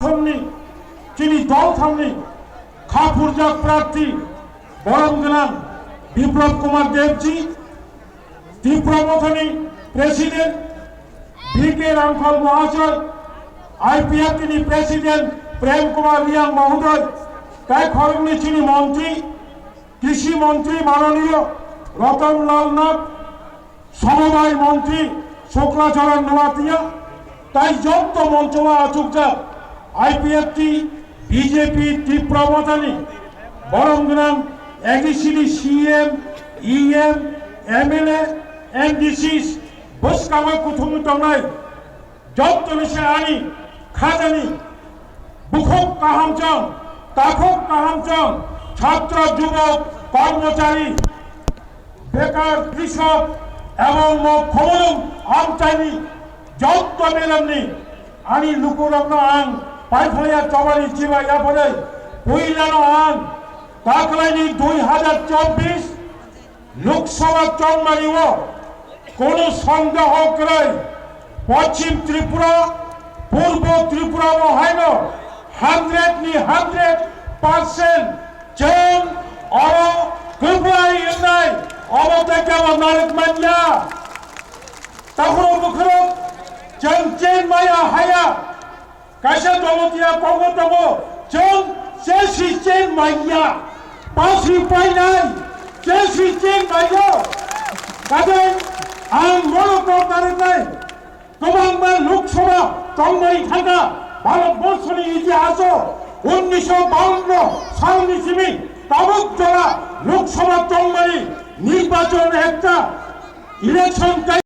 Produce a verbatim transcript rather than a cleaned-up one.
Thumni, chini dol thumni, khaphurjak prarthi, borom gwnang Biplab Kumar Debji, Tipra Mothani President, B K Rangkhol Mahasoy, I P F T ni President Prem Kumar Riang Mahodoy, tai khoroknwi chini montri, Krishi Montri Mananiyo Ratan Lal Nath, Somobai Montri Shukla Charan Noatia, tai jotto moncho o achukjak I P F T, B J P, Tipra Mothani borom gwnang A D C ni C M, E M, M L A, M D Cs bwskango kuthumwi tongnai. Jottoni se ani khajani bukhuk kaham chwng, takhuk kaham chwng, chhatra, jubok, kormochari, bekar, krishok ebong mok khomolong amchaini jotto melemni ani lukurokno ang paiphlaiya chobani chiba yapharwi puilano ang taklaini dui hazar chobbish Lok Sabha chongmani o kono sondeho kwrwi Poschim Tripura, Purbo Tripura o haino hundred ni hundred percent chwng oro kwplai wngnai obo tei kebo narwk manya. Takhro bwkhwrwng chwng chen maya haya. Kaisa Jamatia kogo tongo, chwng chesi chen manya, pasi painai, chesi chen maio. Kaje ang mono kok narwknai, kwbangma Lok Sabha tongmani thangkha, Bharat borshoni itihaso unnisho bawanno salni simi tabuk jora Lok Sabha tongmani nirbachon ekta election